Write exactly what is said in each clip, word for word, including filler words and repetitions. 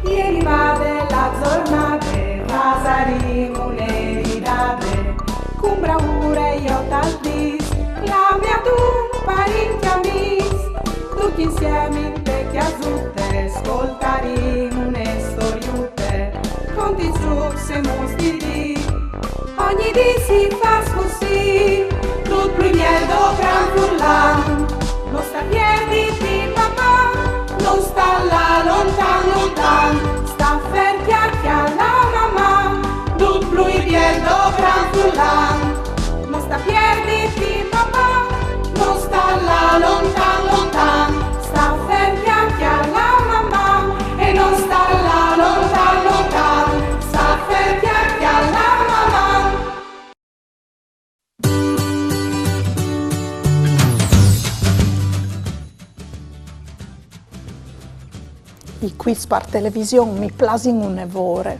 E rivade la zornade, fasarìn une ridade, cun braure jo tal dis, clame a dun parint e amis, ducj insiemi inte cjasute, scoltarìn une storiute, conti, zucs e muts di dì. Ogni dì si fâs cussì, dut plui biel dal gran furlan. No sta pierditi, Maman, no sta lâ lontan, lontan. Sta fer, cjalà, cjalà Maman, dut plui biel dal gran furlan. No sta pierditi, Maman, no sta lâ lontan, lontan. Sta fer, cjalà, cjalà Maman, e no sta lâ lontan, lontan. Sta fer, cjalà, cjalà Maman. I quiz par television mi plasin une vore.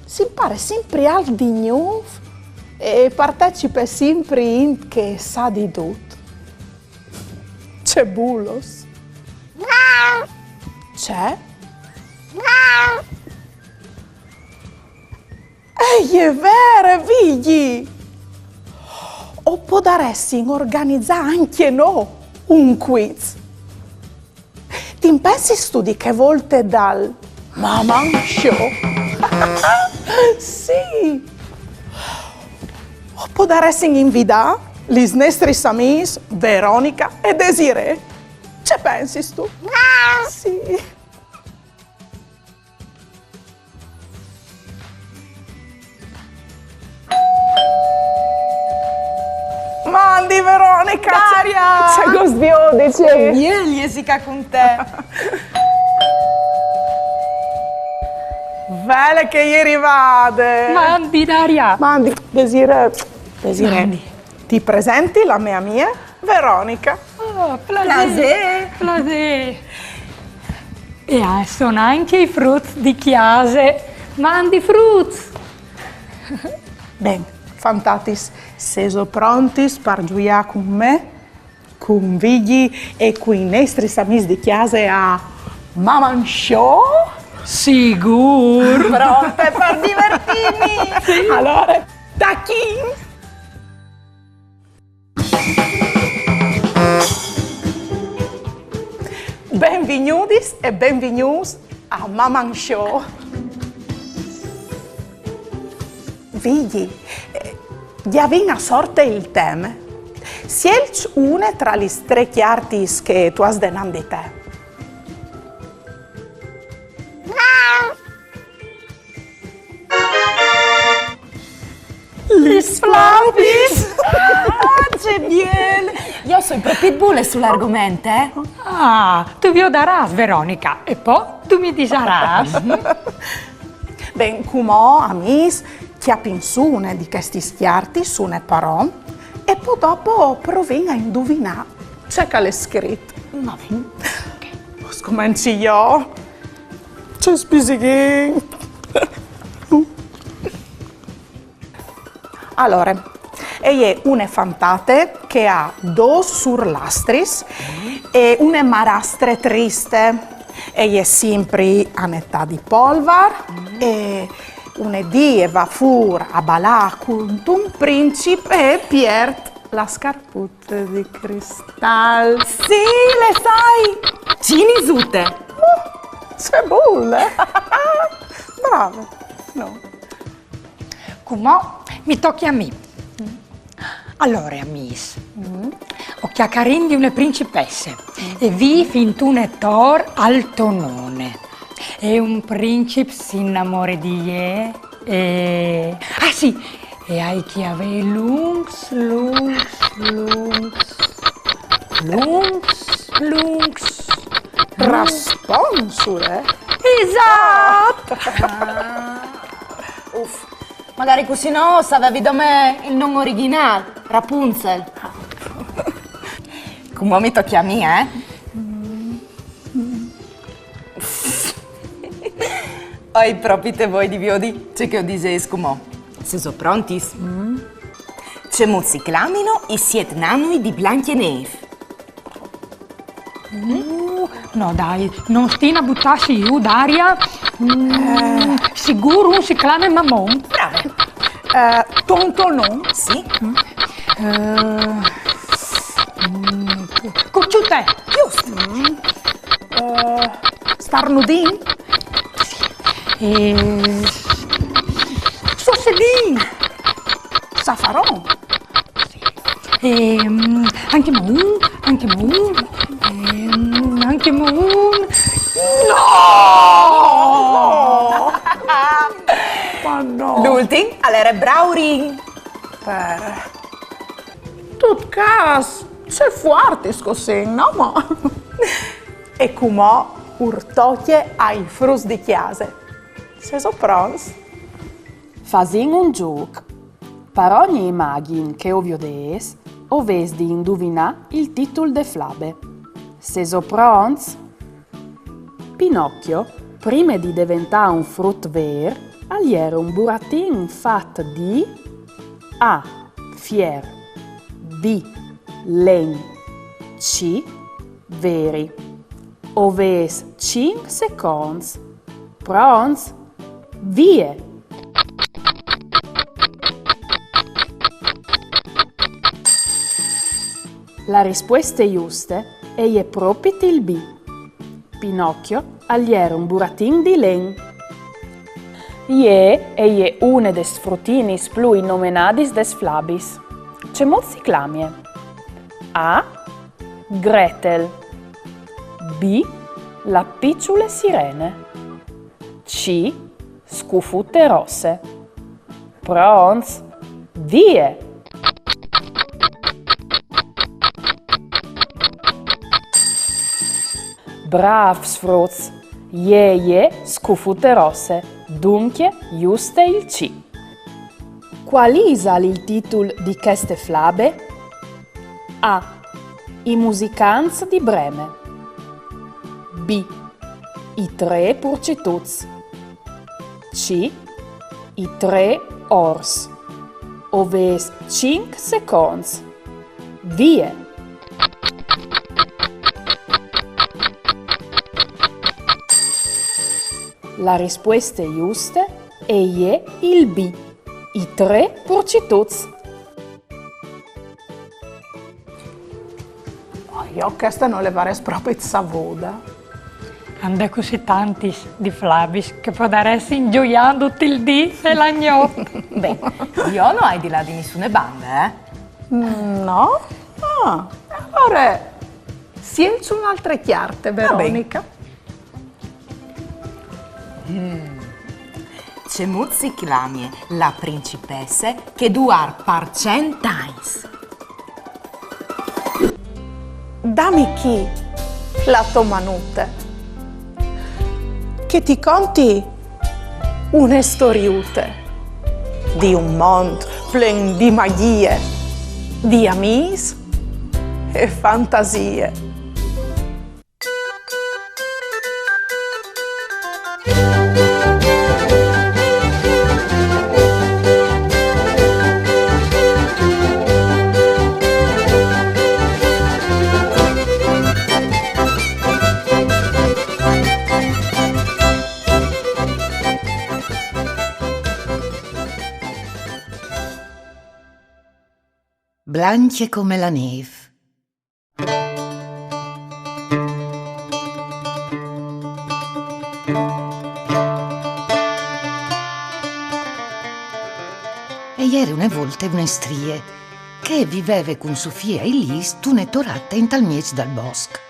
Si impare simpri alc di gnûf e partecipe simpri int che e sa di dut. Ce bulos! Ce? E je vere, Vigji! O podaressin organizâ ancje nô un quiz. Ti impensistu di chê volte dal Maman Show? Sì! O podaressin invidâ lis nestris amiis Veronica e Desirée. Ce pensistu? Sì. Mandi, Veronica! Daria! Ce gust viodi, ce biel jessi ca cun te! Vele che e je rivade! Mandi, Daria! Mandi, Desirée. Desirée. Mandi. Ti presenti la mê amie Veronica. Oh, plasê. Plasê. Plasê. E a son ancje i fruts di cjase. Mandi fruts! Ben, fantatis, sêso prontis par zuiâ cun me, cun Vigji e cui nestris amiis di cjase a Maman Show? Sigûr! Pronte par divertîmi! Sì. Alore, tachìn! Benvignudis e benvignûts a Maman Show. Vigji, eh, gjavìn a sorte il teme. Sielç une tra lis trê cjartis che tu âs denant di te. Lis flaupis! Ah, ce biel! Jo o soi propit bule sul argoment, eh? Ah, tu viodarâs, Veronica, e po tu mi disarâs. Ben, cumò, amîs, cjapìn sù une di chestis cjartis, une par om, e po dopo provìn a induvinâ ce che al è scrit. Va ben. O scomenci jo. Ce spisighin! Alore, e je une fantate che e à dôs surlastris e une marastre triste. E je simpri a netâ di polvar e une dì e va fûr a balâ cuntun princip e e piert la scarpute di cristal. Sì, le sai! Cinisute! Uh, ce bule! Brave! No. Cumò mi tocje a mi. Alore, amîs, o cjacarìn di une principesse e e vîf intune tor altonone. E un princip si inamore di jê e... Ah, sì! E à i cjavei luncs, luncs, luncs, luncs, luncs. Rasponsule? Esat! Ah. Uf, magari cussì no o savevi dome il non origjinâl, Rapunzel. Cumò mi tocje a mi, eh? O ai propit voie di viodi ce che o disês cumò. Sêso prontis? Cemût si clamino i siet nanui di Blancjenêf? Uh, No, dai, no stin a butâsi jù, Daria. Mm, sigûr un si clame Mamon. Brave. Eh, Tontonon. Sì. Mm. Eh, mm, Cucciutè. Just. Mm. Eh, Starnudin. Sì. Eh, Sossedin. Safaron. Sì. Ehm, anche Moon, anche Moon, ehm, anche Moon. No! Ma no! L'ultin al jere Braurin. Eh. Tot câs, ce fuartis che o sin, no mo? E cumò ur tocje ai fruts di cjase. Sêso pronts? Fasìn un zûc. Par ogni imagjin che o viodês, o vês di induvinâ il titul de flabe. Sêso pronts? Pinocchio, prime di deventâ un frut vêr, al jere un buratin fat di: A. Fier. B. Len. C. Veri. O vês cinc seconts. Pronts? Vie! La rispueste juste e je propit il B. Pinocchio al jere un buratin di len. Jê e je une des frutinis plui nomenadis des flabis. Cemût si clamie? A. Gretel. B. La piçule sirene. C. Scufute rosse. Pronts? Vie! Brâfs fruts! Jê e je Scufute rosse, duncje juste il C. Cuâl isal il titul di cheste flabe? A. I musicants di Breme. B. I trê purcituts. C. I trê ors. O vês cinc seconts. Vie! La rispueste juste e je il B. I trê purcituts. Oh, jo cheste no le varès propit savude. A 'nd è cussì tantis di flabis che podaressin zuiâ dut il dì e la gnot. Ben, jo no ai di lâ di nissune bande, eh? Mm, no? Ah, alore, sielç une altre cjarte, Veronica. Mm. Cemût si clamie la principesse che e dûr par cent agns? Dami chi la tô manute, che ti conti une storiute di un mont plen di magjie, di amîs e fantasie. Blancje come la nêf. E jere une volte une strie che e viveve cun sô fie Elis intune torate intal mieç dal bosc.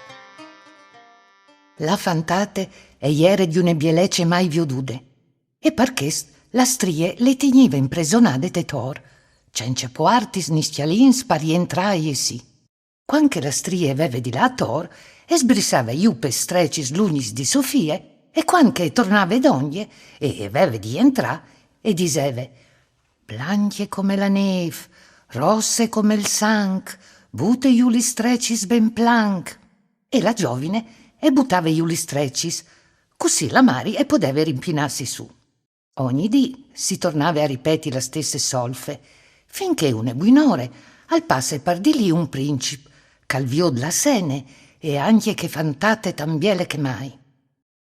La fantate e jere di une bielece mai viodude, e par chest la strie le tignive impresonade te tor, cence puartis ni scjalins par jentrâ e jessî. Cuant che la strie e veve di lâ ator, e sbrissave jù pes strecis lungjis di sô fie, e cuant che e tornave dongje e e veve di jentrâ, e diseve: «Blancje come la nêf, rosse come il sanc, bute jù lis strecis ben planc.» E la zovine e butave jù lis strecis, cussì la mari e podeve rimpinâsi sù. Ogni dì si tornave a ripeti la stesse solfe, fin che une buinore al passe par di li un princip, che al viôt la sene e ancje chê fantate tant biele che mai.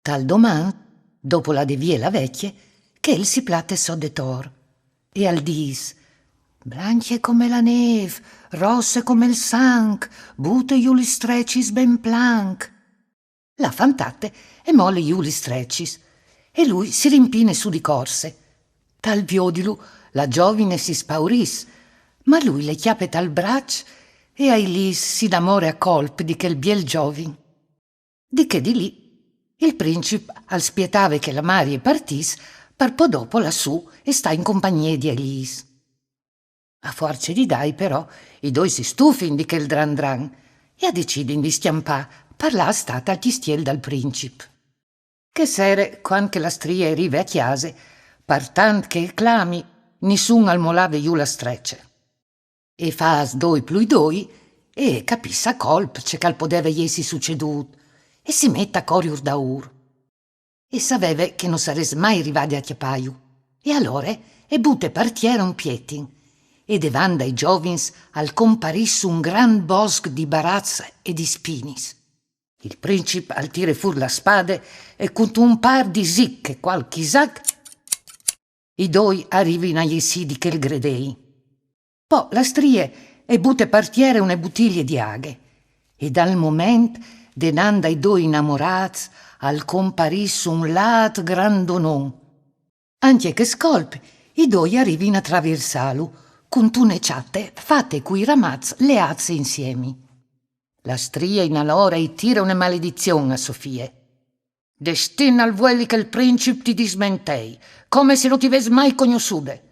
Tal doman, dopo lade vie la vecje, chel si plate sot de tor e al dîs: «Blancje come la nêf, rosse come il sanc, bute jù lis strecis ben planc.» La fantate e mole jù lis strecis e lui si rimpine su di corse. Tal viodilu la giovine si spaurìs, ma lui le cjape tal braç e Ailis si inamore a colp di chel biel giovin. Di chê dì lì, il princip al spietave che la mari e partìs par po dopo lâ sù e stâ in compagnie di Ailis. A fuarce di dai, però, i doi si stufin di chel dran dran e a decidin di scjampâ par lâ a stâ tal cjistiel dal princip. Chê sere, cuant che la strie e rive a cjase, par tant che e clami, nissun al molave jù la strece. E fâs doi plui doi, e e capìs a colp ce che al podeve jessi sucedût, e si met a coriur daûr. E saveve che no sarès mai rivade a cjapâju. E alore e bute par tiere un pietin, e devant dai giovins al comparìs un grant bosc di baraçs e di spinis. Il princip al tire fûr la spade e cuntun pâr di zic e cualchi zac, i doi a rivin a jessî di chel gredei. Po la strie e bute par tiere une butilie di aghe, e dal moment denant dai doi inamorâts al comparìs un lât grandonon. Ancje chest colp i doi a rivin a traviersâlu, cuntune çate fate cui ramaçs leâts insiemi. La strie in alore i tire une maledizion a sô fie. Destin al vueli che il princip ti dismentei, come se no ti ves mai cognossude.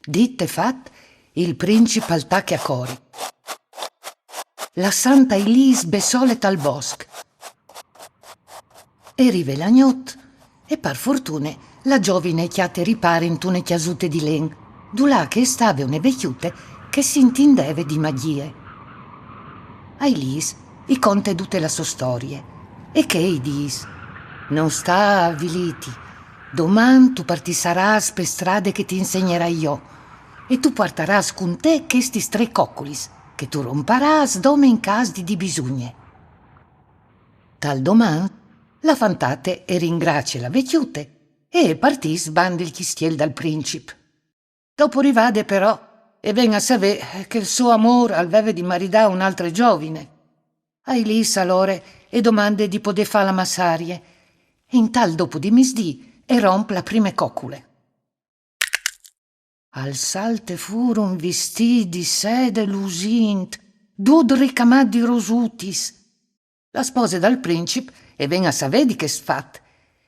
Dit e fat, il princip al tache a cori, lassant Ailis bessole tal bosc. E rive la gnot, e par fortune la giovine e cjate ripâr intune cjasute di len, dulà che e stave une vecjute che si intindeve di magjie. Ailis i conte dute la sô storie, e chê i dîs: «No sta avilîti, doman tu partissarâs pe strade che ti insegnarai jo, e tu puartarâs cun te chestis trê coculis, che tu romparâs dome in câs di dibisugne.» Tal doman, la fantate e ringracie la vecjute e e partìs bande il cjistiel dal princip. Dopo rivade, però, e ven a savê che il so amôr al veve di maridâ une altre giovine. Ailis alore e domande di podê fâ la massarie. E intal dopo di misdì e romp la prime cocule. Al salte fûr un vistît di sede lusint, dut ricamât di rosutis. La spose dal princip e ven a savê di chest fat,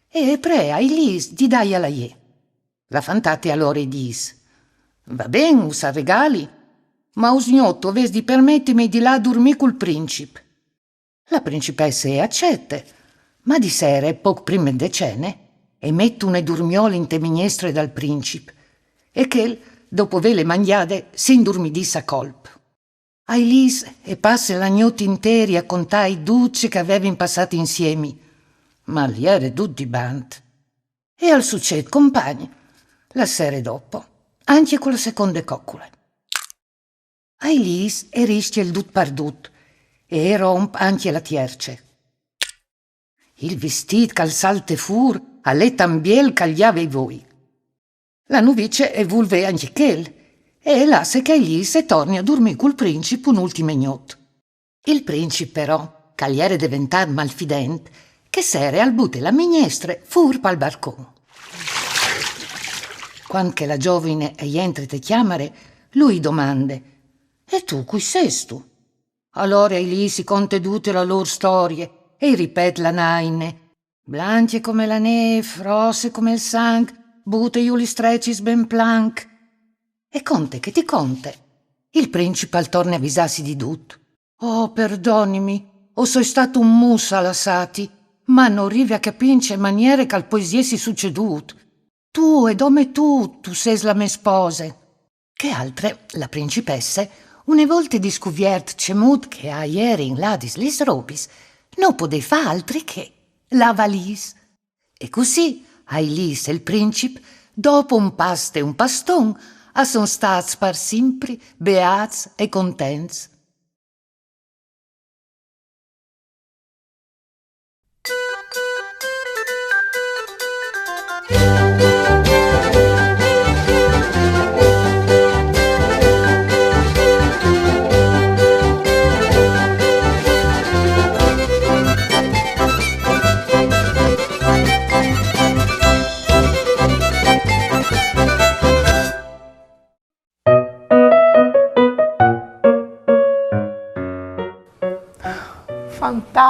e e pree Ailis di dâjal a jê. La fantate alore i dîs: «Va ben, us al regali, ma usgnot o vês di permetimi di lâ a durmî cul princip.» La principesse e acete, ma di sere, pôc prime de cene, e met une durmiole inte mignestre dal princip, e chel, dopo vêle mangjade, si indurmidìs a colp. Ailis e passe la gnot interie a contâi dut ce che a vevin passât insiemi, ma al jere dut dibant. E al sucêt compagn, la sere dopo, ancje cu la seconde cocule. Ailis e riscje il dut par dut, e e romp ancje la tierce. Il vistît che al salte fûr al è tant biel che al gjave i voi. La nuvice e vûl vê ancje chel, e e lasse che Ailis e torni a durmî cul princip une ultime gnot. Il princip, però, che al jere deventât malfident, chê sere al bute la mignestre fûr pal barcon. Cuant che la giovine e jentre te cjamare, lui i domande: «E tu, cui sêstu?» Alore Ailis i conte dute la lôr storie e i ripet la naine: «Blancje come la nêf, rosse come il sanc, bute jù lis strecis ben planc.» E conte che ti conte, il princip al torne a visâsi di dut. «Oh, perdonimi, o soi stât un mus a lassâti, ma no rivi a capî in ce maniere che al pues jessi sucedût. Tu e dome tu, tu sês la mê spose.» Chê altre, la principesse, une volte discuviert cemût che a jerin ladis lis robis, no podè fâ altri che lâ a valîs. E cussì Ailis e il princip, dopo un past e un paston, a son stâts par simpri beâts e contents.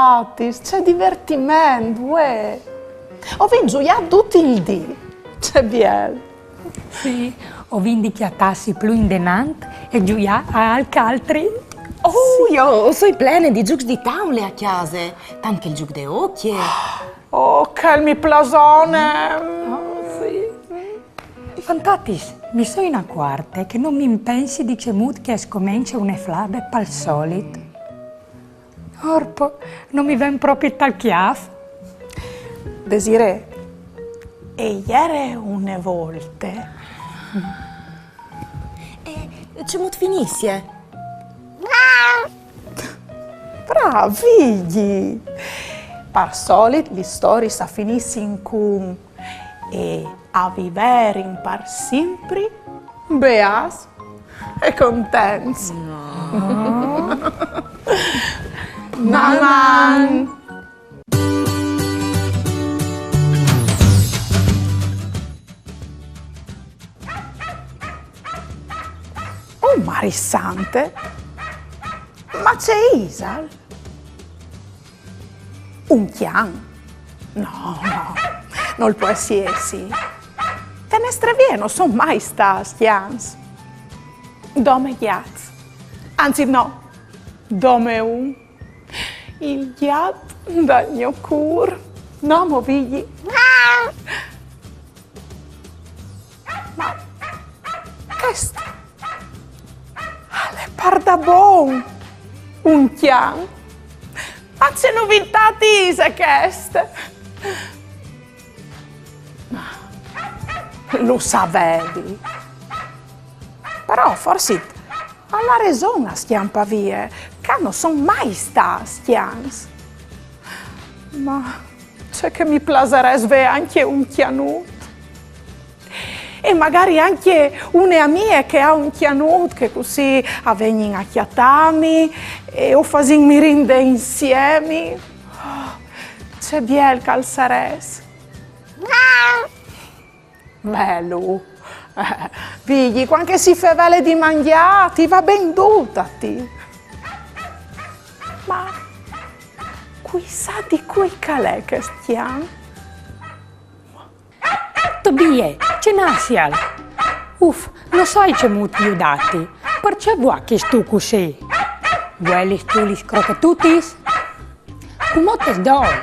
Tatis, ce divertiment, uè! O vin zuiât dut il dì. Ce biel! Sì, o vin di cjatâsi plui indenant e zuiâ a alc altri. Oh, jo o soi plene di zûcs di taule a cjase, tant che il zûc de ocje. Oh, chel mi plâs une. Oh, sì. Fantatis, mi soi inacuarte che no mi impensi di cemût che e scomence une flabe pal solit. Orpo, no mi ven propit tal cjâf. Desirée, e jere une volte. E cemût finissie? Brâf, Vigji! Par solit lis storiis a finissin cun e a viverin par simpri, beâts e contents. No. Maman! Oh, Marie Sante! Ma ce isal? Un cjan? No, no, nol pues jessi. Te nestre vie no son mai stâts cjans. Dome gjats. Anzit no, dome un. Il gjat dal gno cûr. No, mo Vigji. Ma chest al è pardabon un cjan. Ma ce novitât ise cheste? Lu savevi. Però forsit al à reson a scjampâ vie, ca no son mai stâts cjans. Ma ce che mi plasarès vê ancje un cjanut. E magari ancje une amie che e à un cjanut, che cussì a vegnin a cjatâmi e o fasìn mirinde insiemi. Oh, ce biel che al sarès. Belu. Eh, Vigji, cuant che si fevele di mangjâ, ti va ben dut a ti. Ma cui sa di cui che al è chest cjan? Tobie, ce nassial? Uf, no sai cemût judâti. Parcè vuachistu cussì? Vuelistu lis crochetutis? Cumò tes doi.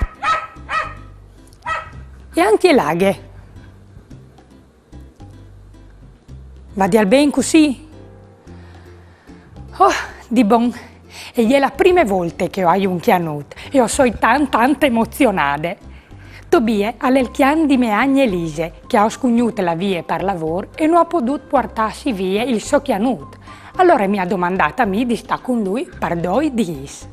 E ancje la aghe. Vadial ben cussì? Oh, di bon. E je la prime volte che o ai un cjanut e o soi tant, tant emozionade. Tobie al è il cjan di mê agne Elise, che e à scugnût lâ vie par lavôr e no à podût puartâsi vie il so cjanut. Alore mi à domandât a mi di stâ cun lui par doi dîs.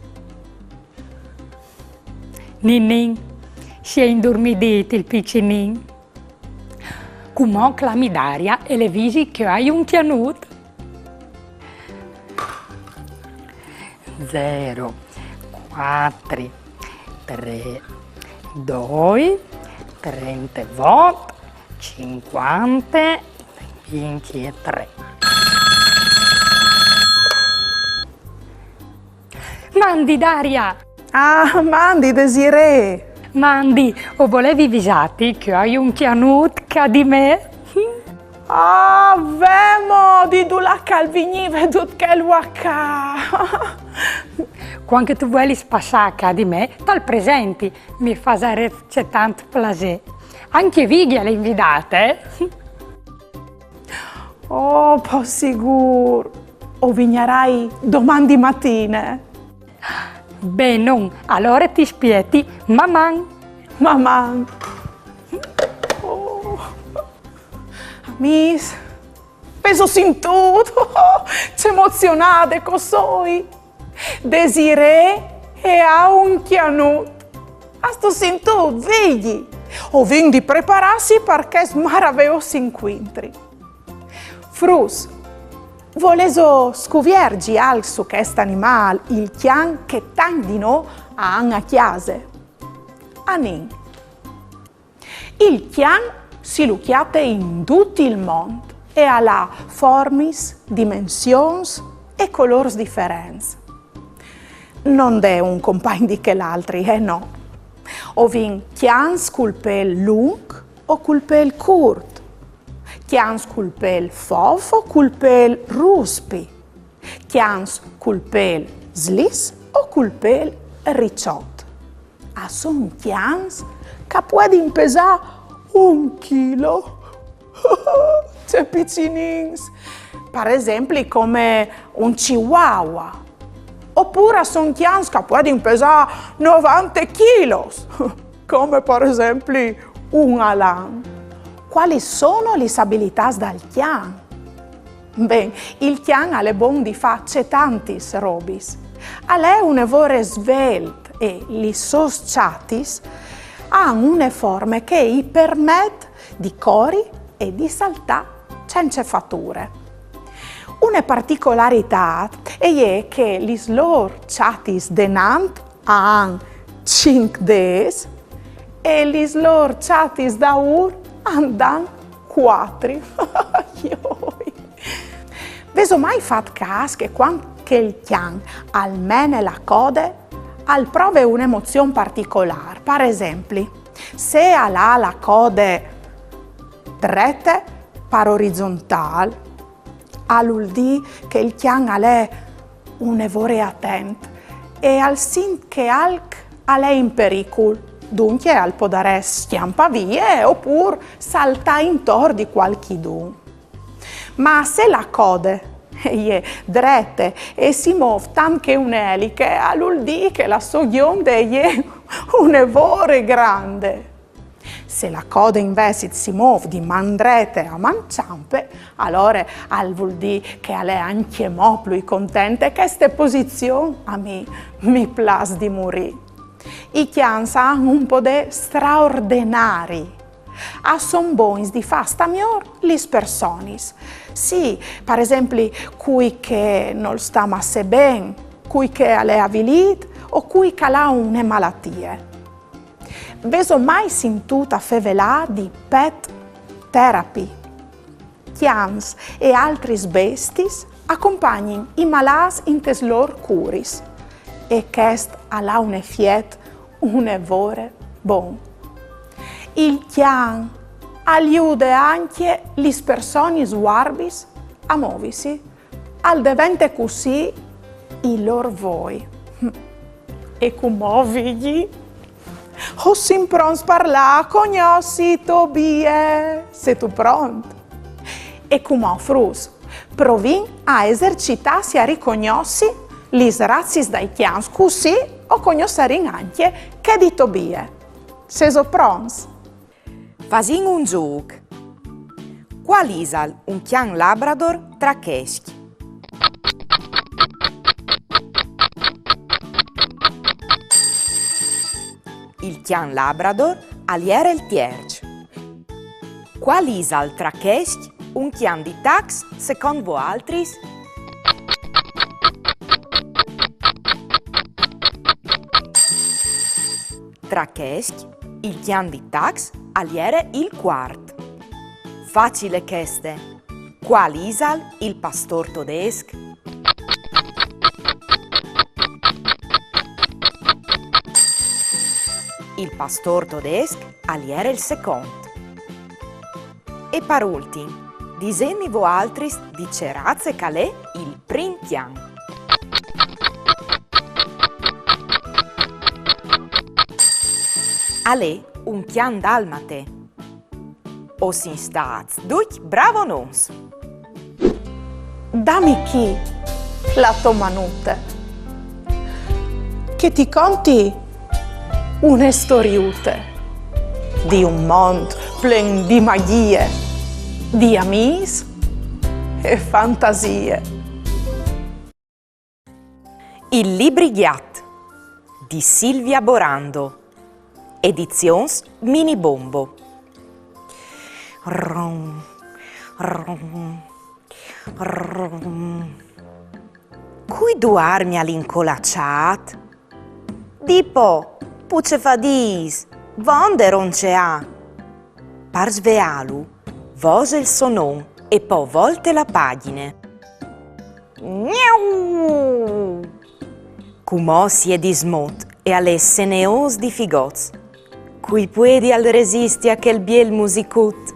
Ninin, si è indurmidît il piçinin. Cumò o clami Daria e le visi che o ai un cjanut. Zero, cuatri, trê, doi, trentevot, cincuante, vincjetrê. Mandi, Daria! Ah, mandi, Desirée! Mandi, o volevi visâti che o ai un cjanut ca di me. Ah, ve mo, di dulà che al vignive dut chel vuacâ! Cuant che tu vuelis passâ ca di me, tal presenti, mi fasarès tant plasê. Ancje Vigji al è invidât, eh? Oh, po sigûr. O vignarai doman di matine. Benon, alore ti spieti, Maman! Maman! Oh. Amîs, vêso sintût? Ce emozionade che o soi! Desirée e à un cjanut! Âstu sintût, Vigji? O vin di preparâsi par chest maraveôs incuintri. Fruts, volêso scuvierzi alc su chest animâl, il cjan, che tancj di nô a àn a cjase? Anìn. Il cjan si lu cjate in dut il mont e al à formis, dimensions e colôrs diferents. No 'nd è un compagn di chel altri, eh no. O vin cjans cul pêl lunc o cul pêl curt, cjans cul pêl fof o cul pêl ruspi, cjans cul pêl slis o cul pêl riçot. A son cjans che a puedin pesâ un chilo. Ce piçinins! Par esempli, come un chihuahua. Opûr a son cjans che a puedin pesâ novante chilos, come par esempli un alan. Cualis sono lis abilitâts dal cjan? Ben, il cjan al è bon di fâ cetantis robis. Al è une vore svelt e lis sôs çatis a àn une forme che i permet di cori e di saltâ cence fature. Une particolaritât e je che lis lôr çatis denant a àn cinc dêts e lis lôr çatis daûr a 'nd àn cuatri. Joi! Vêso mai fat câs che cuant che il cjan al mene la code, al prove une emozion particolâr? Par esempli, se al à la code drete, par orizontâl, al vûl dî che il cjan al è une vore atent e al sint che alc al è in pericul. Duncje al podarès scjampâ vie opûr saltâ intor di cualchidun. Ma se la code e je drete e si môf tant che une eliche, al vûl dî che la sô gjonde e je une vore grande. Se la code invezit si môf di man drete a man çampe, alore al vûl dî che al è ancjemò plui content. Cheste posizion a mi mi plâs di murî. I cjans a àn un podê straordenari. A son bogns di fâ stâ miôr lis personis. Sì, par esempli, cui che nol sta masse ben, cui che al è avilît o cui che al à une malatie. Vêso mai sintût a fevelâ di pet therapy? Cjans e altris bestiis a compagnin i malâts intes lôr curis, e chest al à un efiet une vore bon. Il cjan al jude ancje lis personis vuarbis a movisi. Al devente cussì i lôr voi. E cumò, Vigji? O sin pronts par lâ a cognossi Tobie? Sêstu pront? E cumò, fruts, provìn a esercitâsi a ricognossi lis racis dai cjans, cussì o cognossarìn ancje chê di Tobie. Sêso pronts? Fasìn un zûc. Cuâl isal un cjan labrador tra chescj? Il cjan labrador al jere il tierç. Cuâl isal tra chescj un cjan di tacs secont voaltris? Tra chescj, il cjan di tacs al jere il cuart. Facile cheste. Cuâl isal il pastôr todesc? Il pastôr todesc al jere il secont. E par ultin, disêtmi voaltris di ce raze che al è il prin cjan. Al è un cjan dalmate. O sin stâts ducj bravonons! Dami chi la tô manute, che ti conti une storiute di un mont plen di magjie, di amîs e fantasie. Il libri gjat di Silvia Borando, edizions Minibombo. Rum, rum, rum. Cui duarmial incolaçât? Dì po, pucefadîs, vonde ronceâ? Par sveâlu, vose il so non e po volte la pagjine. Gnau! Cumò si è dismot e al è seneôs di figots. Cui puedial resisti a chel biel musicut?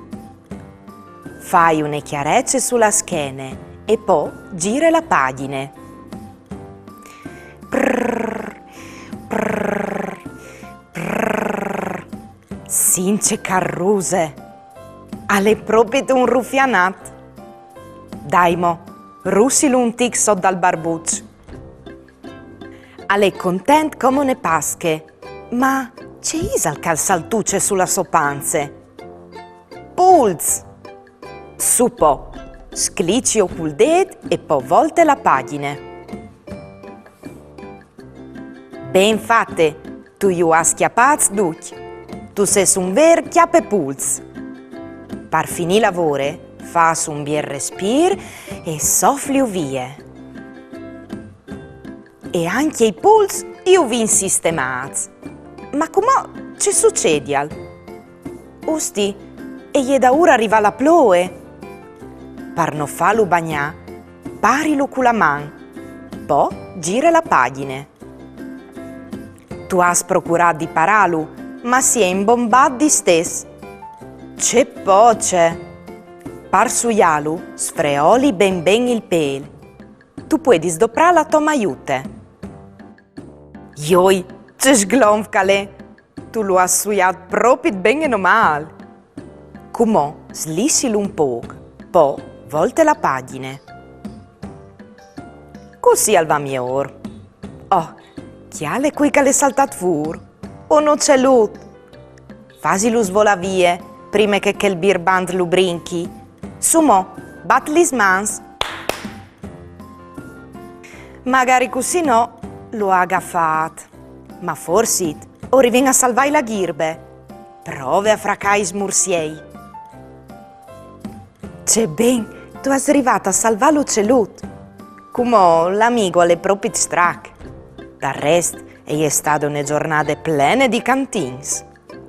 Fai une cjarece su la schene e po gire la pagjine. Prrr, prrr, prrr. Sint ce che al ruse! Al è propit un rufianat! Dai mo, russilu un tic sot dal barbuç. Al è content come une Pasche, ma ce isal che al saltuce su la sô panze? Pulçs! Su po, sclicjo cul dêt e po volte la pagjine. Ben fate, tu ju âs cjapâts ducj. Tu sês un vêr cjapepulçs. Par finî la vore, fâs un biel respîr e soflju vie. E ancje i pulçs ju vin sistemâts. Ma cumò ce sucedial? Usti, e je daûr a rivâ la ploie. Par no fâlu bagnâ, parilu cu la man, po gire la pagjine. Tu âs procurât di parâlu, ma si è imbombât distès. Ce poce! Par suiâlu, sfreoli ben ben il pêl. Tu puedis doprâ la tô maiute. Joi, ce sglonf che al è! Tu lu âs suiât propit ben e no mâl. Cumò slissilu un pôc, po volte la pagjine. Cussì al va miôr. Oh, cjale cui che al è saltât fûr. Un ucelut! Fasilu svolâ vie, prime che chel birbant lu brinchi. Su mo, bat lis mans. Magari cussì no lu à gafât. Ma forsit o rivìn a salvâi la ghirbe. Prove a fracâ i smursiei. Ce ben, tu âs rivât a salvâ l'ucelut. Cumò l'amigo al è propit strac. Dal rest, e je stade une zornade plene di cantins.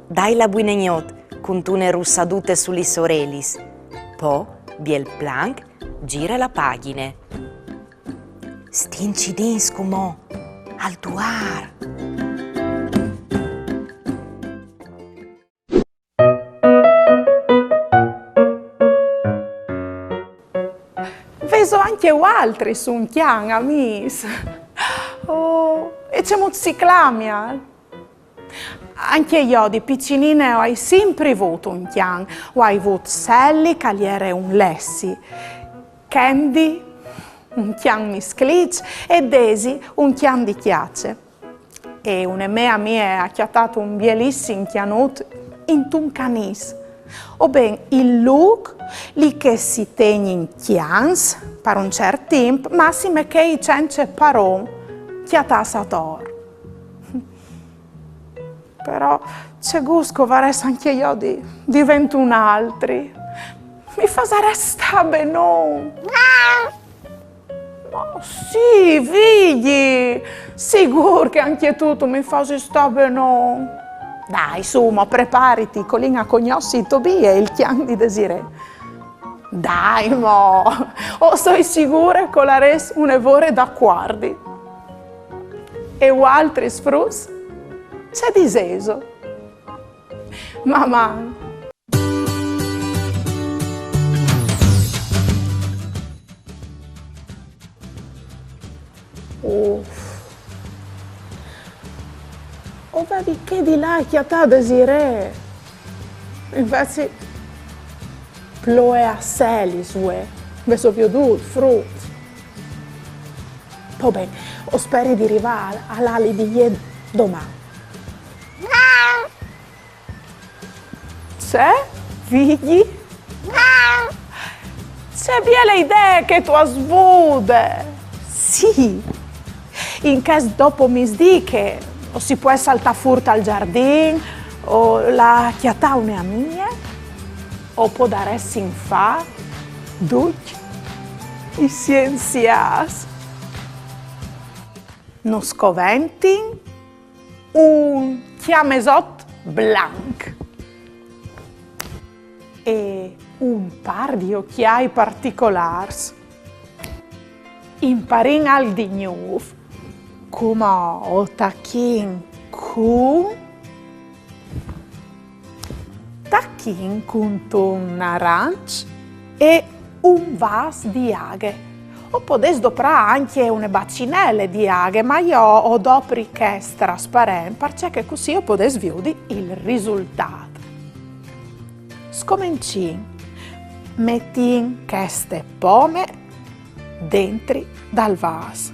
Dai la buine gnot cuntune russadute su lis orelis. Po, biel planc, gire la pagjine. Stin cidins cumò, al duar. Vêso ancje vualtris un cjan, amîs? Oh, e cemût si clamial? Ancje jo di piçinine o ai simpri vût un cjan. O ai vût Sally, che al jere un lessi, Candy, un cjan miscliç, e Daisy, un cjan di cjace. E une mê amie e à cjatât un bielissim cjanut intun canîs. O ben, il lûc li che si tegnin cjans par un ciert timp, massime chei cence paron cjatâts ator. Però ce gust che o varès ancje jo di, di vê un altri. Mi fasarès stâ benon. Ma sì, Vigji, sigûr che ancje tu tu mi fasis stâ benon. Dai, su mo, prepariti, che o lin a cognossi Tobie, il cjan di Desirée. Dai mo, o soi sigure che o larês une vore d'acuardi. E vualtris fruts? Ce disêso? Maman! Uf. O vevi chê di lâ a cjatâ Desirée. Invezit ploie a selis vuê. Vêso viodût, fruts? Po ben, o speri di rivâ al, al ali di jê doman. Ce? Vigji? Ce biele idee che tu âs vude! Sì! In chest dopomisdì che o si pues saltâ fûr tal zardin, o lâ a cjatâ une amie, o podaressin fâ ducj i sienziâts. Nus coventin un cjamesot blanc e un pâr di ocjâi particolârs. Imparìn alc di gnûf. Cumò o tachìn cun, tachìn cuntun naranç e un vâs di aghe. O podês doprâ ancje une bacinele di aghe, ma jo o dopri chest trasparent, parcè che cussì o podês viodi il risultât. Scomencìn. Metìn cheste pome dentri dal vâs.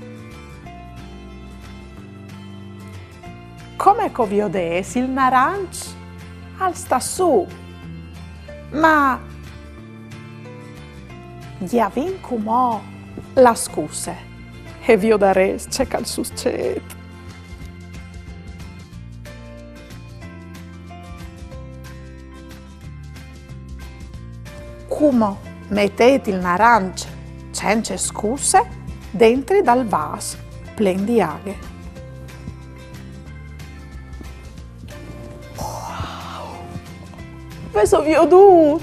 Come che o viodês, il naranç al sta sù, ma gjavìn cumò la scusse e viodarês ce che al sucêt. Cumò metêt il naranç cence scusse dentri dal vâs plen di aghe. Wow! Vêso viodût?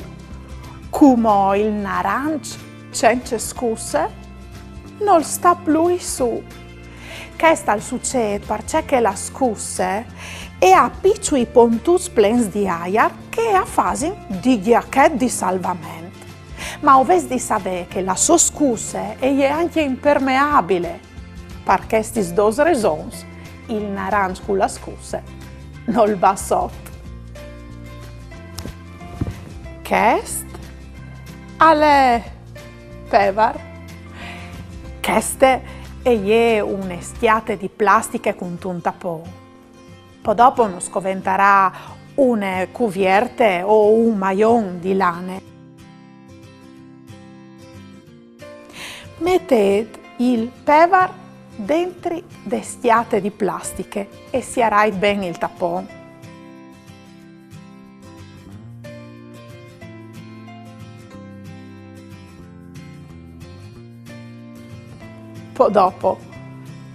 Cumò il naranç cence scusse nol sta plui sù. Chest al sucêt parcè che la scusse e à piçui pontuts plens di aiar che a fasin di gjachete di salvament. Ma o vês di savê che la sô scusse e je ancje impermeabile. Par chestis dôs resons, il naranç cu la scusse nol va sot. Chest al è pevar. Cheste e je une scjate di plastiche cuntun tapon. Po dopo nus coventarà une cuvierte o un maion di lane. Metêt il pevar dentri de scjate di plastiche e siarait ben il tapon. Po dopo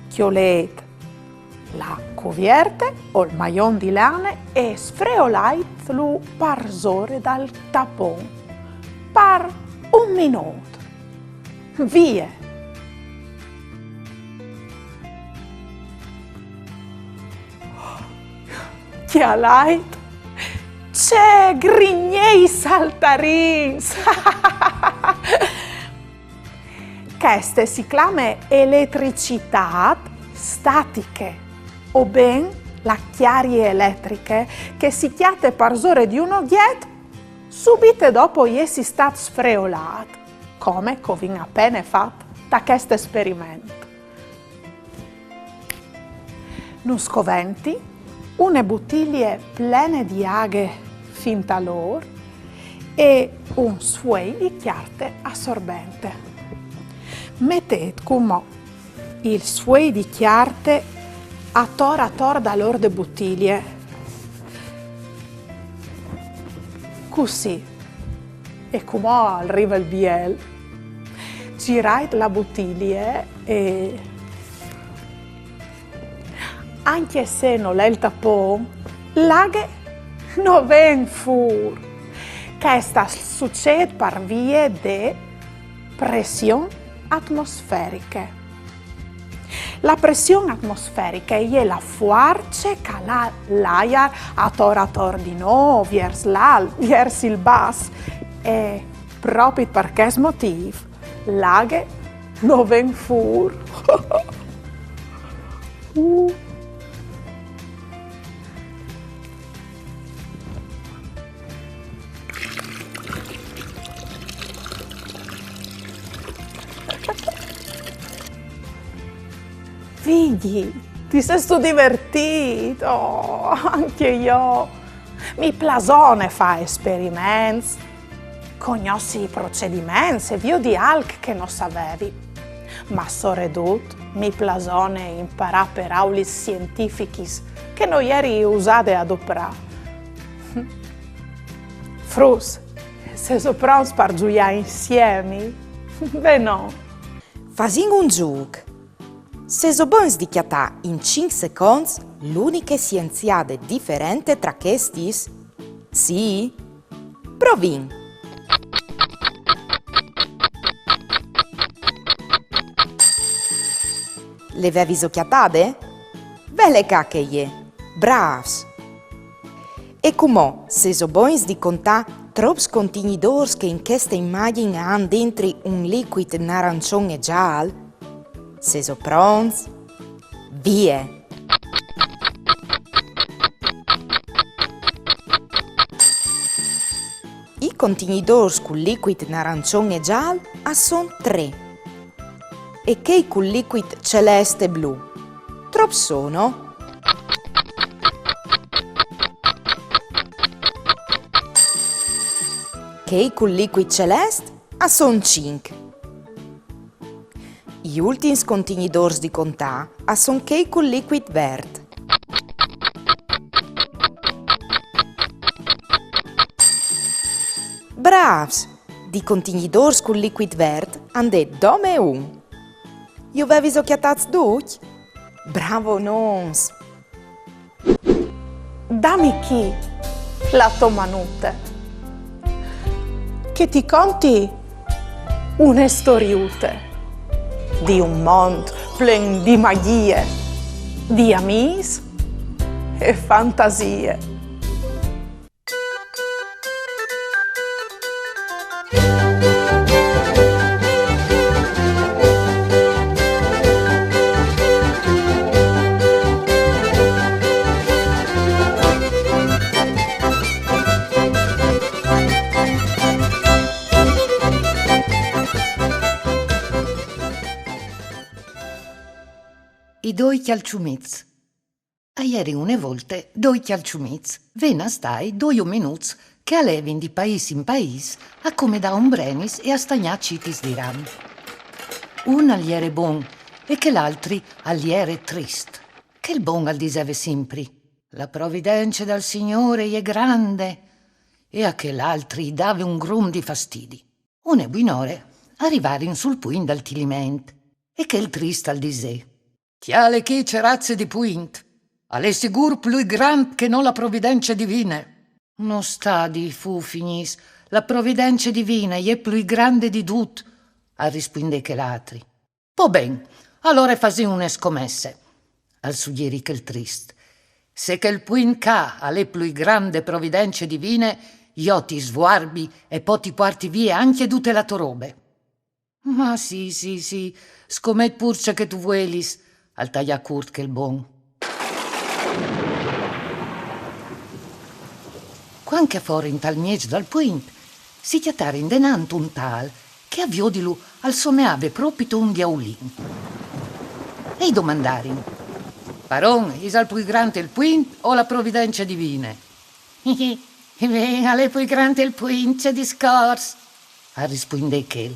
cjolêt la cuvierte o il maion di lane e sfreolaitlu parsore dal tapon par un minût. Vie! Cjalait ce grignei saltarins! Cheste si clame eletricitât statiche, o ben la cjarie eletriche che si cjate parsore di un ogjet subite dopo jessi stât sfreolât, come che o vin apene fat ta chest esperiment. Nus coventi une butilie plene di aghe fin talôr e un sfuei di cjarte assorbente. Metêt cumò il sfuei di cjarte ator ator dal ôr de butilie. Cussì. E cumò al rive il biel. Girait la butilie e, ancje se nol è il tapon, la aghe no ven fûr. Chest al sucêt par vie de pression atmosferiche. La pression atmosferiche e je la fuarce che al à l'aiar ator ator di nô, viers l'alt, viers il bas. E propit par chest motîf, la aghe no ven fûr. Uh. Vigji, ti sêstu divertît? Oh, ancje jo. Mi plasone fâ esperiments, cognossi i procediments e viodi alc che no savevi. Ma soredut mi plasone imparâ peraulis sientifichis che no jeri usade a doprâ. Fruts, sêso pronts par zuiâ insiemi? Ben no! Fasìn un zûc. Sêso bogns di cjatâ in cinc seconts l'uniche sienziade diferente tra chestis? Sì? Provìn! Le vevis cjatade? Vele ca che e je! Brâfs! E cumò, sêso bogns di contâ trops contignidôrs che in cheste imagjin a àn dentri un licuit narançon e zâl? Sêso pronts? Vie! I contignidôrs cul licuit narançon e zâl a son trê. E chei cul licuit celest e blu? Trops sono? Chei cul licuit celest a son cinc. I ultins contignidôrs di contâ a son chei cul licuit vert. Brâfs! Di contignidôrs cul licuit vert a 'nd è dome un. Ju vevis cjatâts ducj? Bravonons! Dami chi la tô manute, che ti conti une storiute di un mont plen di magjie, di amîs e fantasie. I doi cjalçumits. A jerin une volte doi cjalçumits, ven a stâi doi omenuts che a levin di paîs in paîs a comedâ ombrenis e a stagnâ citis di ram. Un al jere bon e chel altri al jere trist. Chel bon al diseve simpri: «La providence dal Signôr e je grande», e a chel altri i dave un grum di fastidi. Une buinore a rivarin sul puint dal Tiliment e chel trist al disè: «Cjale chi ce raze di puint! Al è sigûr plui grant che no la providence divine!» «No sta dî fufignis, la providence divine e je plui grande di dut», al rispuindè chel altri. «Po ben, alore fasìn une scomesse», al sugjerì chel trist. «Se chel puint ca al è plui grant de providence divine, jo ti svuarbi e po ti puarti vie ancje dute la tô robe.» «Ma sì, sì, sì, scomet pûr ce che tu vuelis», al taià curt chel bon. Cuant che a forin tal mieç dal puint, si cjatarin denant un tâl che a viodilu al someave propit un diaulin. E i domandarin: «Paron, isal plui grant il puint o la providence divine?» «Ben, al è plui grant il puint, ce discors!» al rispuindè chel.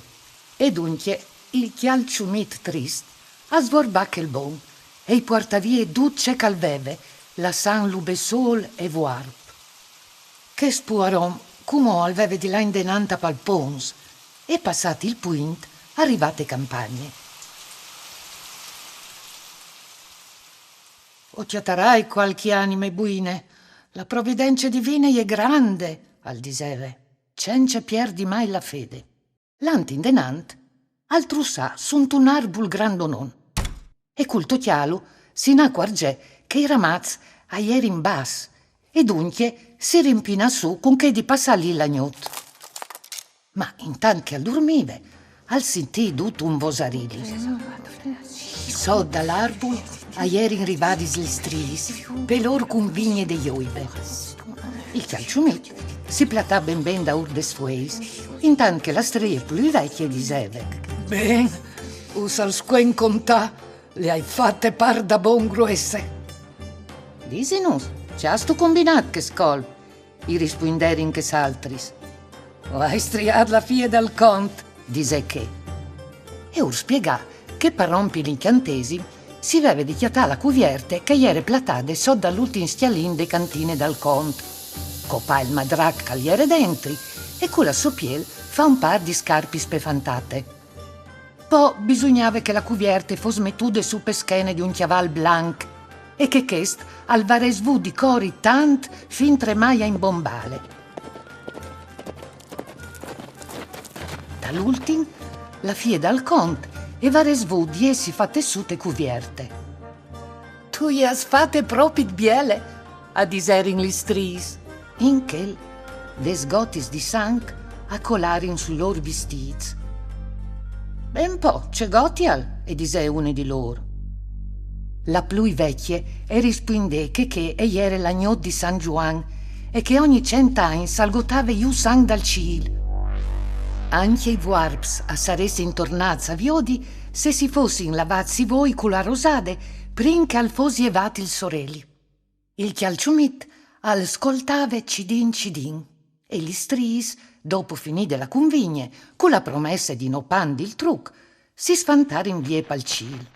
E duncje il cjalçumit trist al svuarbà chel bon e i puartà vie dut ce che al veve, lassantlu bessôl e vuarp. Chest puaron cumò al veve di lâ indenant a palpons e, passât il puint, al rivà te campagne. «O cjatarai cualchi anime buine, la providence divine e je grande», al diseve, cence pierdi mai la fede. Lant indenant, al trussà suntun arbul grandonon. E cul tocjâlu si inacuarzè che i ramaçs a jerin bas, e duncje si rimpinà sù cun chê di passâ li la gnot. Ma intant che al durmive, al sintì dut un vosarili. Sot dal arbul a jerin rivadis lis striis, pelôr cun vigne de joibe. Il cjalçumit si platà ben ben daûr des fueis, intant che la strie plui vecje i diseve: «Ben, us al scuen contâ, le ai fate pardabon gruesse.» «Disinus, ce âstu combinât chest colp?» i rispuinderin chês altris. «O ai striât la fie dal cont», disè chê. E ur spiegà che par rompi l'incjantesim si veve di cjatâ la cuvierte che e jere platade sot dal ultin scjalin de cantine dal cont, copâ il madrac che al jere dentri e cu la sô piel fâ un pâr di scarpis pe fantate. Po bisugnave che la cuvierte e fos metude su pe schene di un cjaval blanc e che chest al varès vût di cori tant fintremai a imbombâle. Tal ultin, la fie dal cont e varès vût di jessi fate sù te cuvierte. Tu i âs fate propit biele, a diserin lis striis. In chel, des gotis di sanc a colarin sui lôr vistîts. Ben po, ce gotial, e disè une di lôr. La plui vecje e rispuindè che chê e jere la gnot di San Zuan e che ogni cent agns al gotave jù sanc dal cîl. Ancje i vuarps a saressin tornâts a viodi se si fossin lavâts i voi cu la rosade, prin che al fos jevât il soreli. Il cjalçumit al scoltave cidin cidin, e lis striis, dopo finide la cunvigne, cu la promesse di no pandi il truc, si sfantarin vie pal cîl.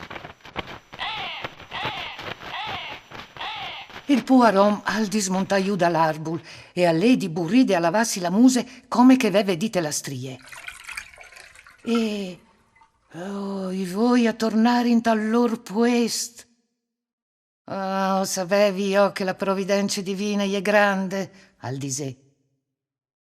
Il puar om al dismontà jù dal arbul e al lè di buride a lavâsi la muse come che veve dite la strie. E, oh, i voi a tornarin tal lôr puest. Ah, o savevi jo che la providence divine e je grande, al disè.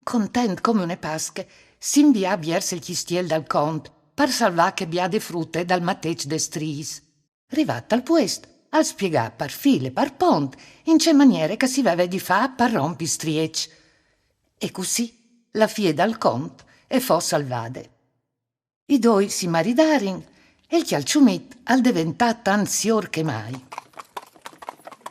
Content come une Pasche, si invià viers il cjistiel dal cont, par salvâ chê biade frute dal mateç des striis. Rivât al puest, al spiegà par fîl e par pont in ce maniere che si veve di fâ par rompi il strieç. E cussì la fie dal cont e fo salvade. I doi si maridarin e il cjalçumit al deventà tant siôr che mai.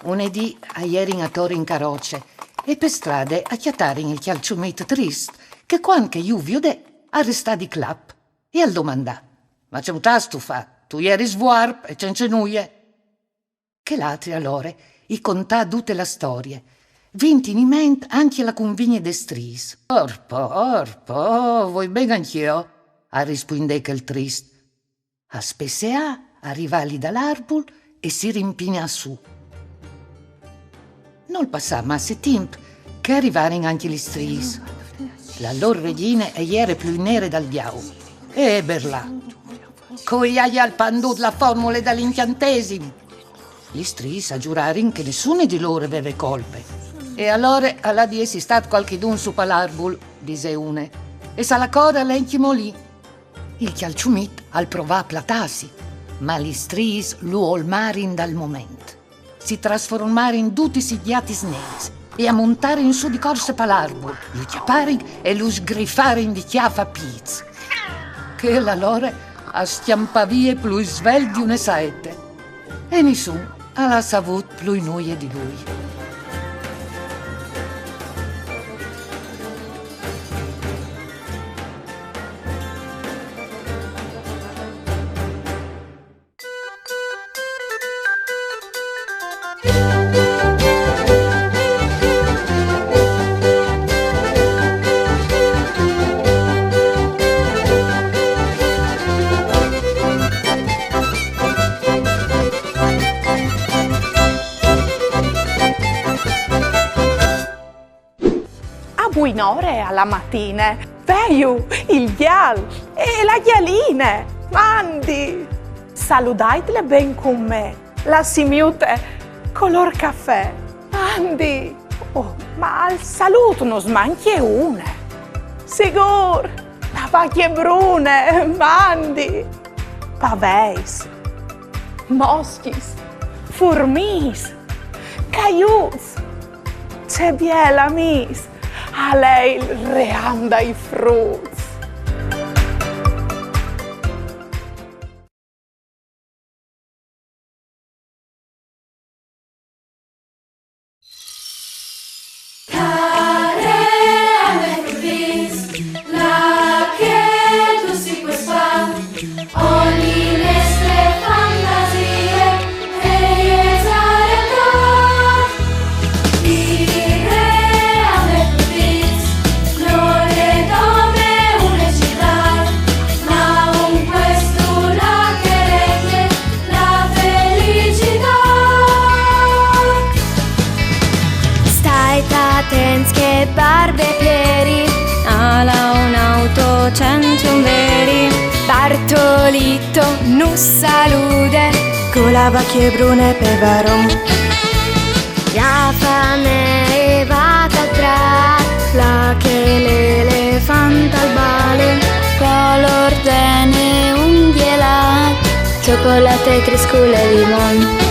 Une dì a jerin ator in caroce e pe strade a cjatarin il cjalçumit trist che cuant che ju viodè al restà di clap e al domandà: «Ma ce vûstu fâ? Tu jeris vuarp e cence nuie.» Chel altri alore i contà dute la storie, vint in ment ancje la cunvigne des striis. «Orpo, orpo, o voi ben ancje jo», al rispuindè chel trist. Al spesseà, al rivà li dal arbul e si rimpinà sù. Nol passà masse timp che a rivarin ancje lis striis. La lôr regjine e jere plui nere dal diaul. E berlà: «Cui aial pandût la formule dal incjantesim?» Lis striis a zurarin che nissune di lôr e veve colpe. «E alore al à di jessi stât cualchidun su pal arbul», disè une, «e salacor al è ancjemò li.» Il cjalçumit al provà a platâsi, ma lis striis lu olmarin dal moment. Si trasformarin dutis in gjatis neris e a montarin sù di corse pal arbul, lu cjaparin e lu sgrifarin di cjâf a pîts. Chel alore al scjampà vie plui svelt di une saete. E nissun al à savût plui nuie di lui. A buinore a la matine, vêju il gjal e la gjaline, mandi! Saludaitle ben cun me, la simiute colôr cafè, mandi! Oh, ma al salût nus mancje une. Sigûr, la vacje brune, mandi! Paveis, moscjis, furmiis, caiuts, ce biel amîs al è il ream dai fruts. Stait atents che Barbe Pieri al à un auto cent un veri. Bartolito nus salude co la vacje brune pe varon. La fame e va a trâ, là che l'elefant al bale, co l'ordene un gjelâ. Chocolate, criscule, limon.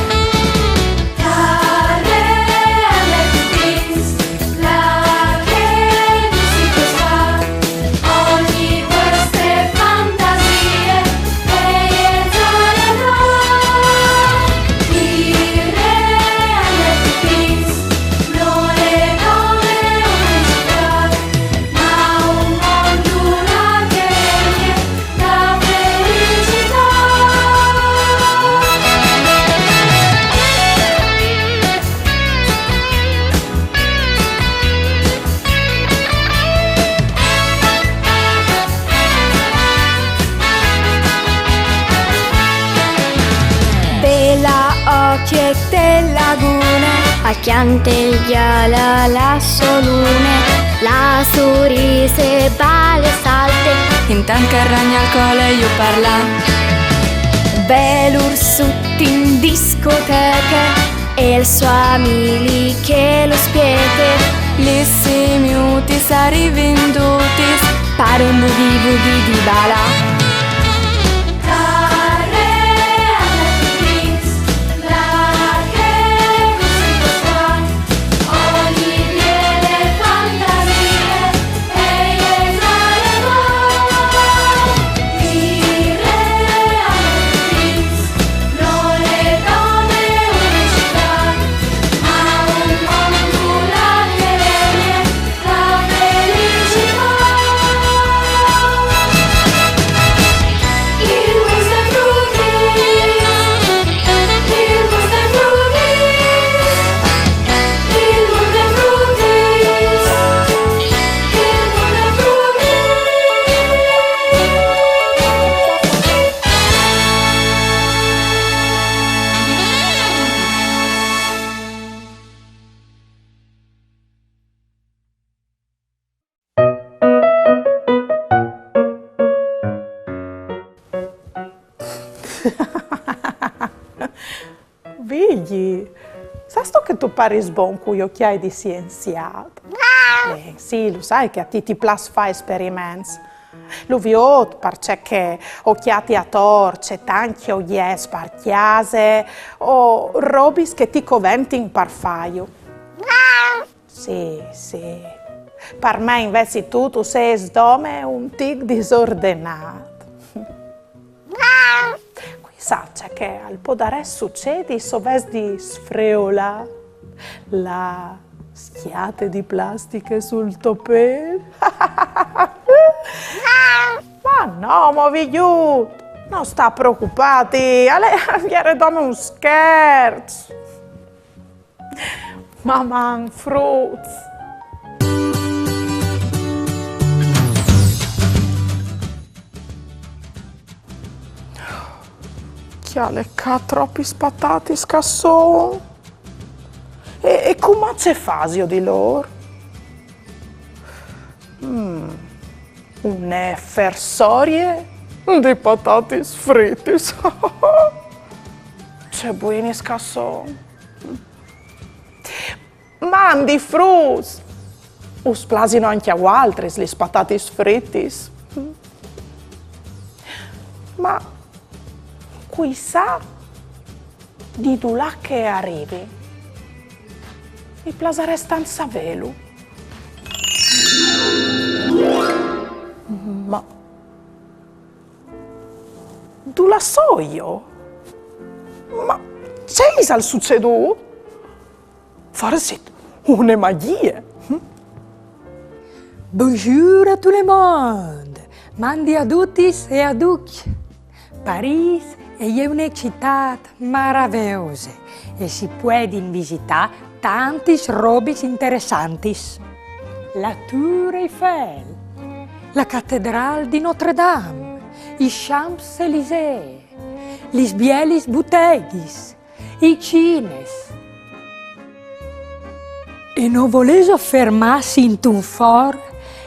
Bela occhie te lagune, al chiante ghiala la solune, la surise bale salte, intant che ragna al cole ju parla. Bel ursut in discoteche, e il suo amili che lo spiete. Lis simiutis a rivin dutis, par un bughi bughi di bala. Vigji, sâstu che tu paris bon cui ocjâi di sienziât? Eh, sì, lu sai che a ti ti plâs fâ esperiments. Lu viôt parcè che o cjati ator ce tancj ogjets par cjase o robis che ti coventin par fâju. Sì, sì. Par me invezit tu, tu sês dome un tic disordenât. Cui sa ce che al podarès sucedi se o ves di sfreolâ la scjate di plastiche sul to pêl. Ma no, mo Vigjut, no sta preocupâti, al jere dome un scherç. Maman, fruts! Cjale ca tropis patatis che a son! E, e cumò ce fasio di lôr? Mm, une fersorie di patatis fritis. Ce buinis che a son! Mandi fruts! Us plasino ancje a vualtris lis patatis fritis? Ma cui sa di dulà che a rivin? Mi plasarès tant savêlu. Ma dulà soi jo? Ma ce isal sucedût? Forsit une magjie? Hm? Bonjour à tout le monde! Mandi a dutis e a ducj! Parîs e je une citât maraveose e si puedin visitâ tantis robis interessantis. La Tour Eiffel, la catedrâl di Notre-Dame, i Champs-Élysées, lis bielis buteghis, i cines. E no volêso fermâsi intun for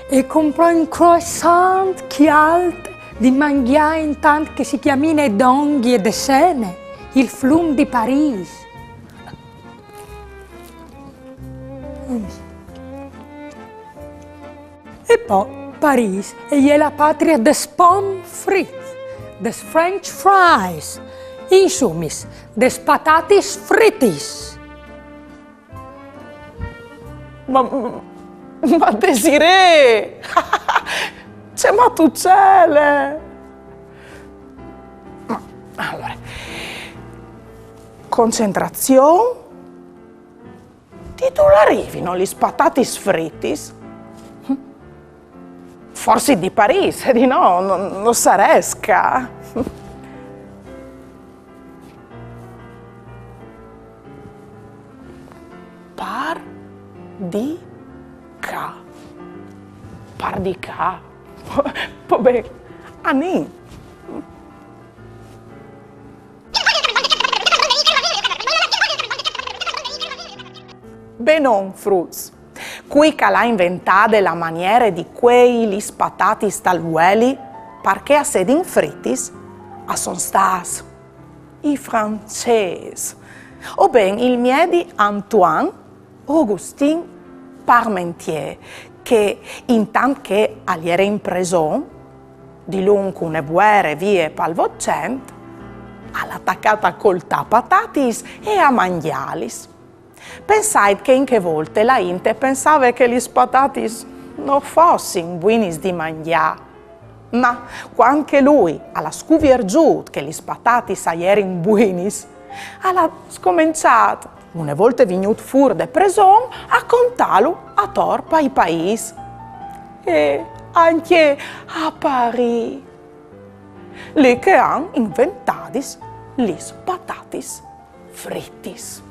e comprâ un croissant cjalt di mangjâ intant che si cjamine dongje de Sene, il flum di Parîs? E po Parîs e je la patrie des pommes frites, des French fries, Insumis, des patatis fritis. Ma, ma Desirée! Ce matucele! Ma, alore, concentrazion. Di dulà rivino lis patatis fritis? Forsit di Parîs, e di no, no, no sarès ca. Par di ca. Par di ca. Po ben, anìn. Benon, fruts. Cui che al à inventade la maniere di cuei lis patatis tal vueli, par che a sedin fritis, a son stâts i francês, o ben il miedi Antoine Augustin Parmentier, che, intant che al jere in preson, dilunc une vuere vie pal Votcent, al à tacât a coltâ patatis e a mangjâlis. Pensait che in chê volte la int e pensave che lis patatis no fossin buinis di mangjâ. Ma cuant che lui al à scuvierzût che lis patatis a jerin buinis, al à scomençât, une volte vignût fûr de preson, a contâlu ator pai paîs. E ancje a Parîs. Li che a àn inventadis lis patatis fritis.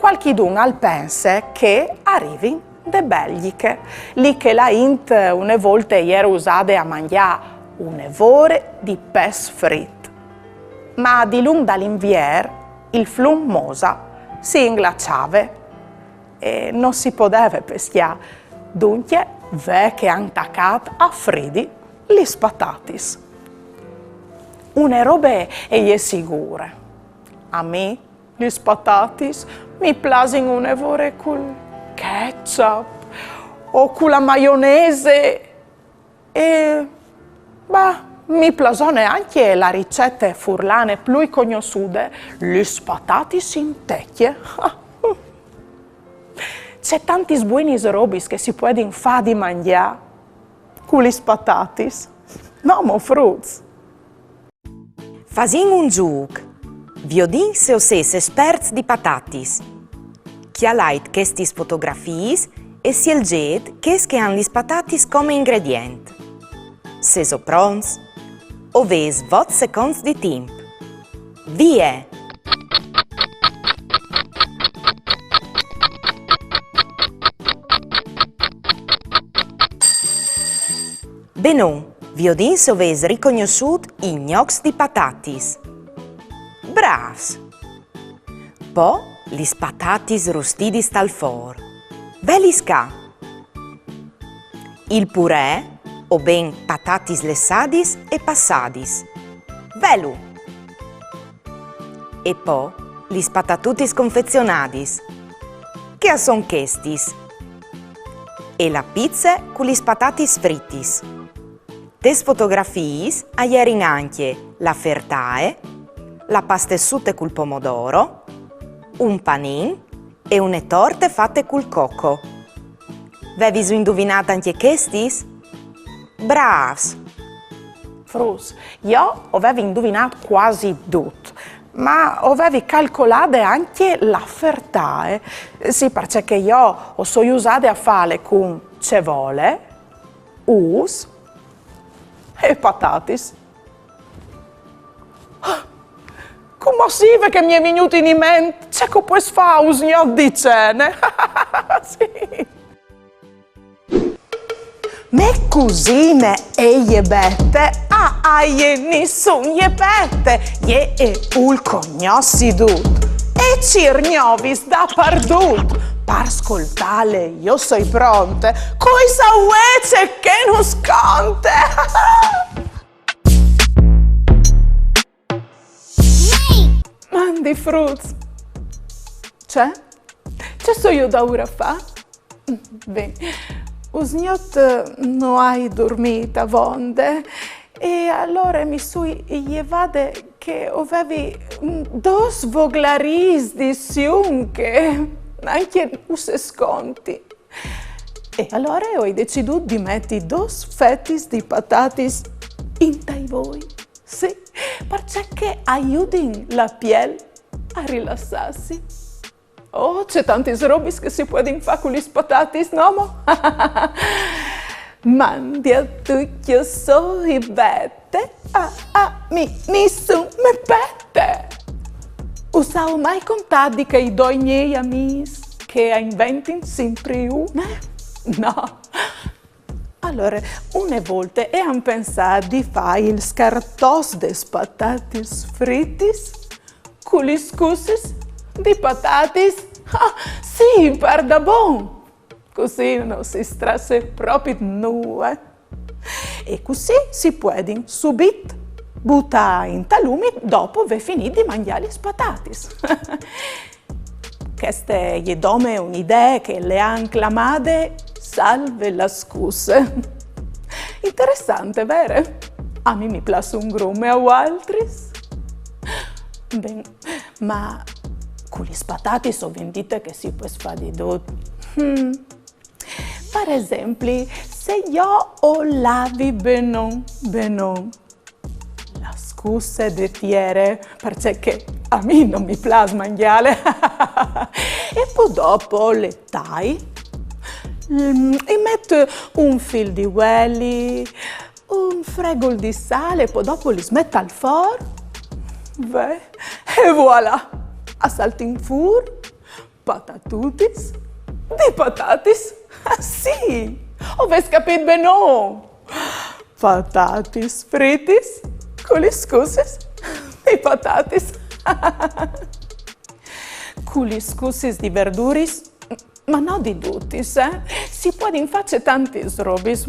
Cualchidun al pense che a rivin de Belgjiche, li che la int une volte e jere usade a mangjâ une vore di pes frit. Ma dilunc dal Invier il flum Mosa si inglaçave e no si podeve pescjâ. Duncje, ve che a àn tacât a fridi lis patatis. Une robe e je sigure. A mi lis patatis mi plasin une vore cul ketchup o cu la maionese e, bah, mi plasone ancje la ricete furlane plui cognossude, lis patatis in tecje. Ce tantis buinis robis che si puedin fâ di mangjâ cu lis patatis. No mo, fruts? Fasìn un zûc. Viodìn se o sês esperts di patatis. Cjalait chestis fotografiis e sielzêt chês che a àn lis patatis come ingredient. Sêso pronts? O vês vot seconts di timp. Vie! Benon, viodìn se o vês ricognossût i gnocs di patatis. Brâfs! Po lis patatis rustidis tal for. Velis ca! Il purè, o ben patatis lessadis e passadis. Velu! E po lis patatutis confezionadis. Che a son chestis? E la pize cu lis patatis fritis. Tes fotografiis a jerin ancje la fertae, la pastessute cul pomodoro, un panin e une torte fate cul coco. Vevis induvinât ancje chestis? Brâfs! Fruts, jo o vevi induvinât cuasi dut, ma o vevi calcolade ancje la fertae. Sì, parcè che jo o soi usade a fâle cun cevole, ûfs e patatis. Cumò sì, ve che mi è vignût in ment ce che o pues fâ usgnot di cene. Sì. Mê cusine e je Bete, a, a jê nissun je pete, jê e vûl cognossi dut, e cîr gnovis dapardut. Par scoltâle jo soi pronte, cui sa ce che nus conte. Mandi fruts! Ce? Ce soio daûr a fâ? Ben, usgnot no ai durmît avonde e alore mi soi jevade che o vevi, mm, dôs voglarîs di siunche, ancje us e sconti. E alore o ai decidût di meti dôs fetis di patatis intai voi. Sì, parcè che a judin la piel a rilassâsi. Oh, ce tantis robis che si puedin fâ cu lis patatis, no mo? Mandi a ducj, o soi Bete, a, a, mi, mi su, me pete. Us aio mai contât di chei doi miei amîs che a inventin simpri une? No. Alore, une volte a àn pensât di fâ il scartòs des patatis fritis cu lis scussis di patatis. Ah, sì, pardabon! Cussì no si strasse propit nuie. E cussì si puedin subit butâ intal umit dopo vê finît di mangjâ lis patatis. Cheste e je dome une idee che le àn clamade salve la scusse. Interessante, vere? A mi mi plâs un grum, e a voaltris? Ben, ma cu lis patatis o vin dite che si pues fâ di dut. Hmm. Par esempli, se jo o lavi benon, benon, la scusse de tiere, parcè che a mi no mi plâs mangjâle. E po dopo le tai, mm, i met un fîl di vueli, un fregul di sâl, e po dopo lis met al for. Ve, e voilà, a saltin fûr patatutis di patatis. Ah, sì! O vês capît benon? Patatis fritis cu lis scussis di patatis. Cu lis scussis di verduris, ma no di dutis, eh? Si puedin fâ tantis robis.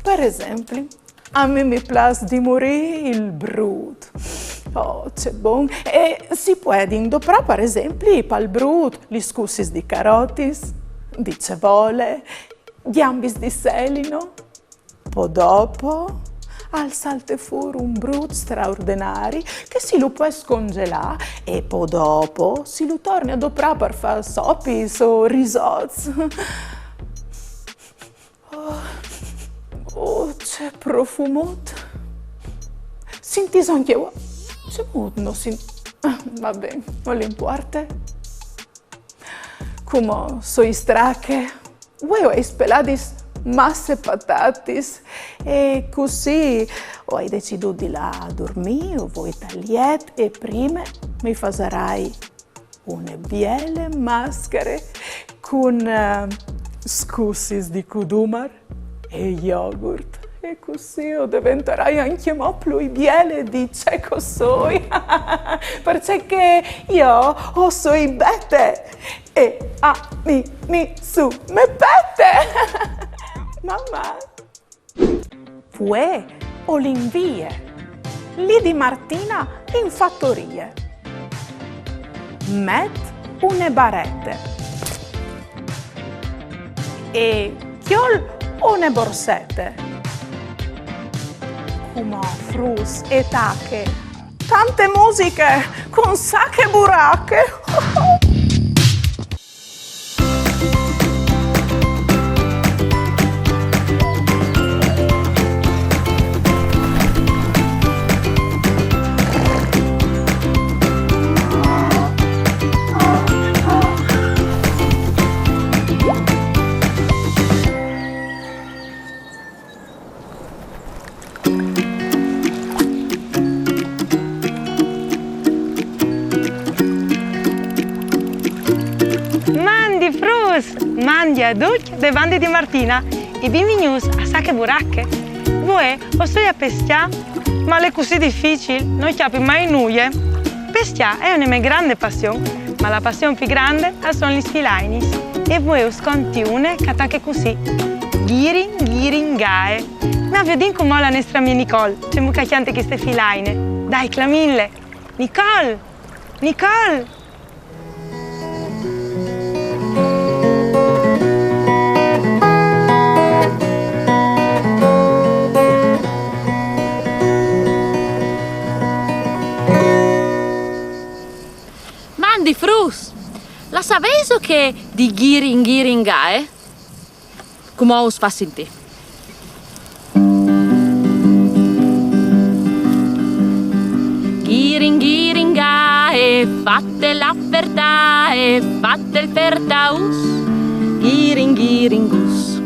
Par esempli, a mi mi plâs di murî il brût. Oh, ce bon! E si puedin doprâ, par esempli, pal brût, lis scussis di carotis, di cevole, gjambis di selino. Po dopo, al salte fûr un brût straordenari che si lu pues scongelâ e po dopo si lu torne a doprâ par fâ sopis o risots. Oh, oh, ce profumut! Sintîso ancje vuê? Ce mût no sint-, ah, va ben, no li impuarte. Cumò o soi strache. Vuê o ai speladis masse patatis e cussì o ai decidût di lâ a durmî, o voi tal jet e prime mi fasarai une biele mascare cun, eh, scussis di cudumar e yogurt. E cussì o deventarai ancjemò plui biele di ce che o soi. Parcè che jo o soi Bete e a mi, mi su, me pete. Maman! Vuê o lin vie. Li di Martina in fatorie. Met une barete. E cjol une borsete. Cumò fruts e tache. Tante musiche cun Sache Burache. Mandi fruts, mandi a ducj de bande di Martina e benvignûts a Sache Burache. Vuê o soi a pescjâ, ma al è cussì dificil, no cjapi mai nuie. Pescjâ e je une mê grande passion, ma la passion plui grande a son lis filainis. E vuê us conti une che e tache cussì. Ghirin, ghirin, gae. Ma viodìn cumò la nestre amie Nicole, cemût che e cjante cheste filaine. Dai, clamìnle. Nicole! Nicole! Toche di ghiringhiringae, cumò us fâs sintî. Ghiringhiringae, fate la fertae, fate il fertaus, ghiringhiringus.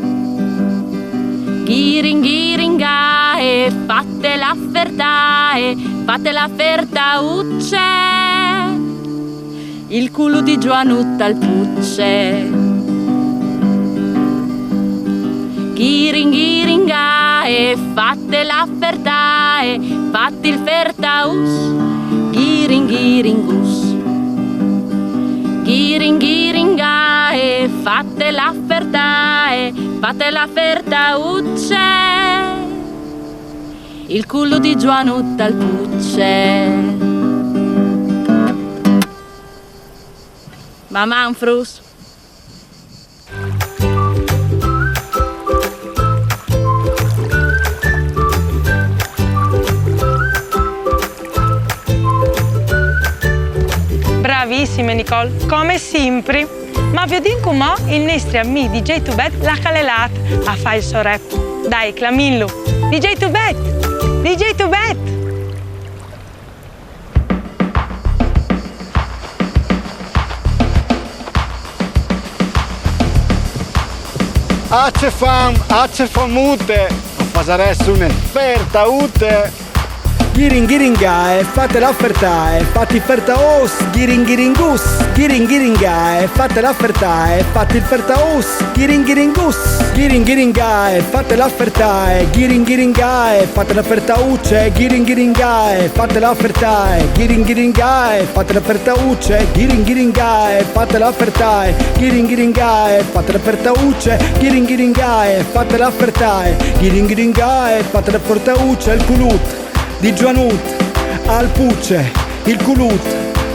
Ghiringhiringae, fate la fertae, fate la fertauce. Il culut di Zuanut al puce. Ghiringhiringae, fate la fertae, fate il fertaus, ghiringhiringus. Ghiringhiringae, fate la fertae, fate la fertauce. Il culut di Zuanut al puce. Maman, fruts! Bravissime, Nicole, come simpri. Ma viodìn cumò il nestri amì di DJ Tubet là che al è lât a fâ il so rap. Dai, clamìnlu. DJ Tubet! DJ Tubet! Ah ce fam, ah ce famute, o fasarès une fertaute. Ghiringhiringae, fate la fertae, fate il fertaus, ghiringhiringus. Ghiringhiringae, fate la fertae, fate il fertaus, ghiringhiringus. Ghiringhiringae, fate la fertae, ghiringhiringae, fate la fertauce, ghiringhiringae, fate la fertae, ghiringhiringae, fate la fertauce, ghiringhiringae, fate la fertae, ghiringhiringae, fate la fertauce, ghiringhiringae, fate la fertae, ghiringhiringae, fate la fertauce, il culut di Zuanut al puce, il culut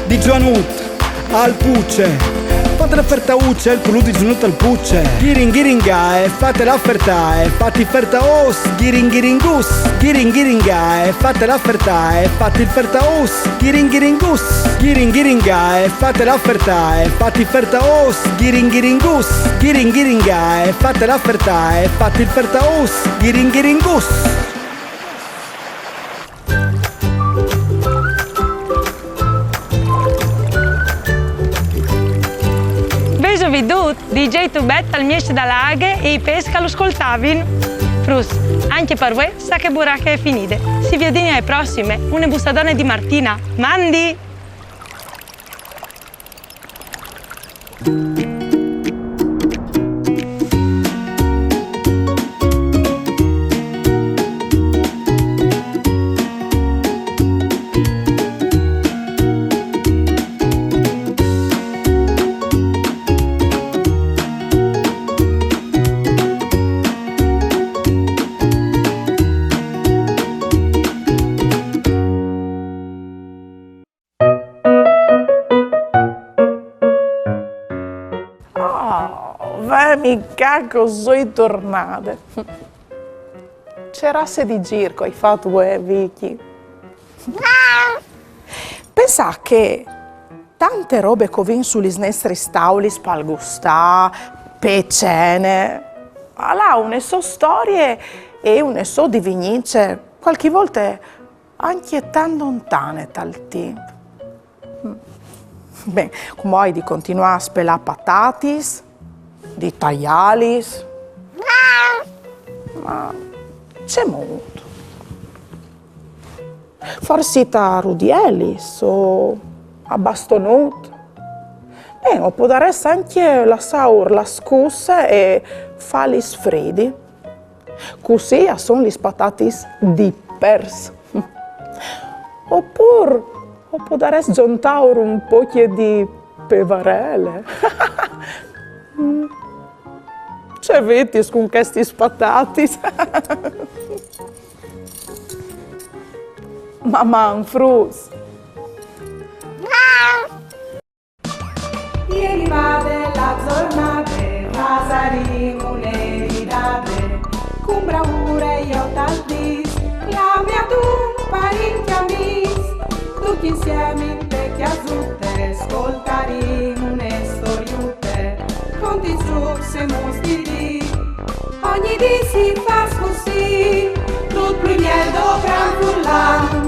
di Zuanut al puce. Fate la fertauce, il culut di Zuanut al puce. Ghiringhiringae, fate la fertae, fate il fertaus, ghiringhiringus. Ghiringhiringae, fate la fertae, fate il fertaus, ghiringhiringus. Ghiringhiringae, fate la fertae, fate il fertaus, ghiringhiringus. Ghiringhiringae, fate la fertae, fate il fertaus, ghiringhiringus. Vêso viodût? DJ Tubet al miesce da la aghe e i pes che lu scoltavin. Fruts, ancje par vuê Sache Burache e je finide. Si viodìn ae prossime, une bussadone di Martina. Mandi! Oh, vemi ca che o soi tornade. Ce rasse di zîr che o ai fat vuê, Vicky? Pensâ che tante robe che o vin su lis nestris taulis pal gustâ, pe cene, al à une sô storie e une sô divignince, cualchi volte ancje tant lontane tal timp. Ben, cumò o ai di continuâ a spelâ patatis, di taiâlis. Ma cemût? Forsit a rudiellis o a bastonut? Ben, o podarès ancje lassâur la scusse e fâlis fridi. Cussì a son lis patatis di pers. Opûr o podarès zontâur un pocje di pevarele. Ce vitis cun chestis patatis. Maman, fruts. E rivade la zornade, fasarìn une ridade, cun braure jo tal dîs, la mê turpe e i miei amîs, ducj insiemi inte cjasute, scoltarìn une storiute. Trucs e musti di ogni dì si fa così, tut plui biel dopo furlan.